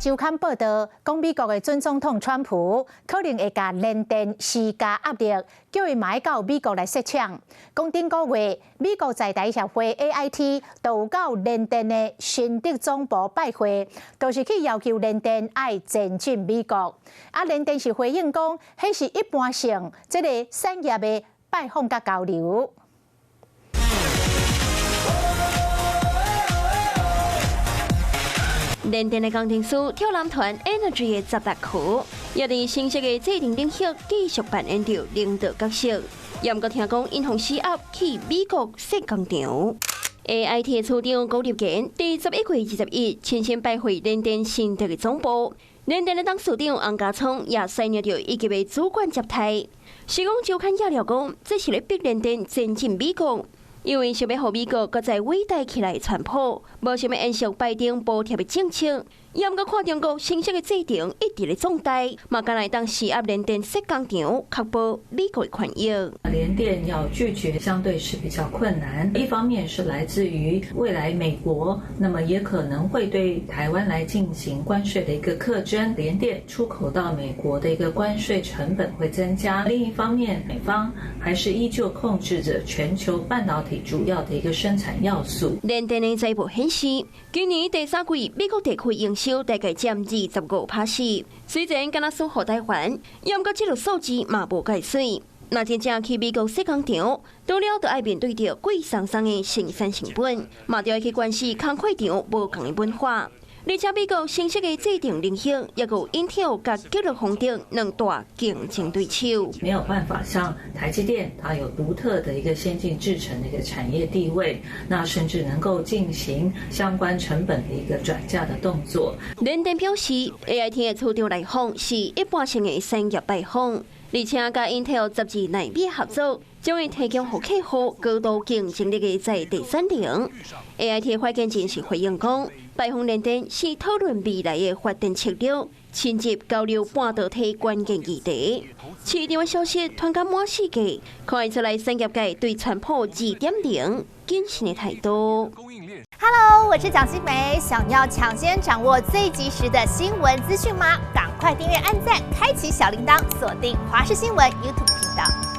週刊報道，講美國的準總統川普可能會共聯電施加壓力，叫伊嘛愛到美國來設廠。講頂個月，美國在台協會 AIT 就到聯電的新竹總部拜會，就是去要求聯電愛前進美國。啊，聯電是回應講，彼是一般性這个產業的拜訪佮交流。聯電的工程師跳男團 Energy 的十六區，也佇新設的制程領域繼續扮演著領導角色。也毋過聽講，𪜶予施壓去美國設工廠。AIT 的處長高立堅佇11月21親身拜會聯電新竹的總部，聯電的董事長洪家聰也率領著一級的主管接待。時光週刊也料講，這是咧逼聯電前進美國。因為想欲予美國閣再偉大起來的川普，無想欲延續拜登補貼的政策，也毋過看中國新設的制程一直咧壯大，嘛敢若會當施壓聯電設工廠，確保美國的權益。聯電要拒絕相對是比較困難，一方面是來自於未來美國，那麼也可能會對台灣來進行關稅的一個課徵，聯電出口到美國的一個關稅成本會增加。另一方面，美方還是依舊控制着全球半導體主要的一個生產要素。聯電的財報顯示，今年第三季美國地區營收大概佔25%，雖然敢若輸予台灣，也毋過這個數字嘛無蓋媠。若真正去美國設工廠，除了著愛面對著貴桑桑的生產成本，嘛著愛去關心工課場無仝的文化。而且美國新設的制程領域，也有英特爾佮傑勒宏德兩大競爭對手。沒有辦法像台積電，它有獨特的一個先進製程的一個產業地位，那甚至能夠進行相關成本的一個轉嫁的動作。聯電表示，AIT 的處長來訪是一般性的產業拜訪，而且佮英特爾12納米合作，將會提供予客戶高度競爭力的在地產能。AIT 發言人是回應講，拜訪聯電是討論未來的發展策略，深入交流半導體關鍵議題。市場的消息傳甲滿世界，看出來產業界對川普2.0謹慎的態度。 Hello，我是蔣新梅，想要搶先掌握最及時的新聞資訊嗎？趕快訂閱、按讚、開啟小鈴鐺，鎖定華視新聞 YouTube 頻道。